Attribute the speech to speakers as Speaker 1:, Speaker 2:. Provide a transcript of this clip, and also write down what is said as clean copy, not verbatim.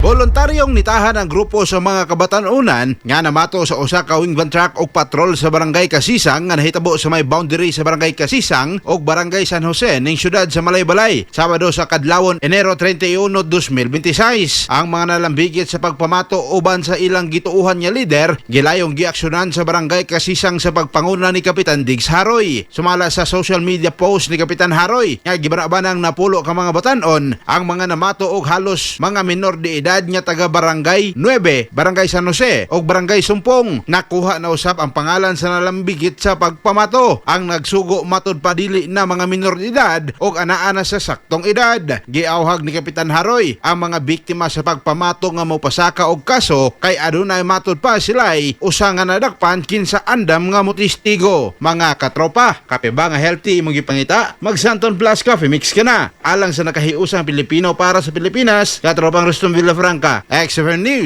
Speaker 1: Voluntaryong nitahan ang grupo sa mga kabatanunan nga namato sa usa ka wing van truck og patrol sa Barangay Kasisang nga nahitabo sa may boundary sa Barangay Kasisang og Barangay San Jose ning syudad sa Malaybalay, Sabado sa kadlawon Enero 31, 2026. Ang mga nalambigit sa pagpamato uban sa ilang gituuhan nga lider gilayong giaksyonan sa Barangay Kasisang sa pagpanguna ni Kapitan Diggs Haroy. Sumala sa social media post ni Kapitan Haroy nga gibanabanang napulo ka mga batanon ang mga namato og halos mga minor de edad nga taga Barangay 9, Barangay San Jose ug Barangay Sumpong. Nakuha na usab ang pangalan sa nalambigit sa pagpamato. Ang nagsugo matud pa dili na mga minor de edad og anaa na sa saktong edad. Giawhag ni Kapitan Haroy ang mga biktima sa pagpamato nga mopasaka og kaso kay adunay matud pa sila'y usa nga nadakpan kinsa andam nga motestigo. Mga katropa, kape ba nga healthy imong gipangita? Mag Santon Plus Coffee Mix ka na. Alang sa nakahiusang Pilipino para sa Pilipinas, katropang Rustom Villafranca, XFM News.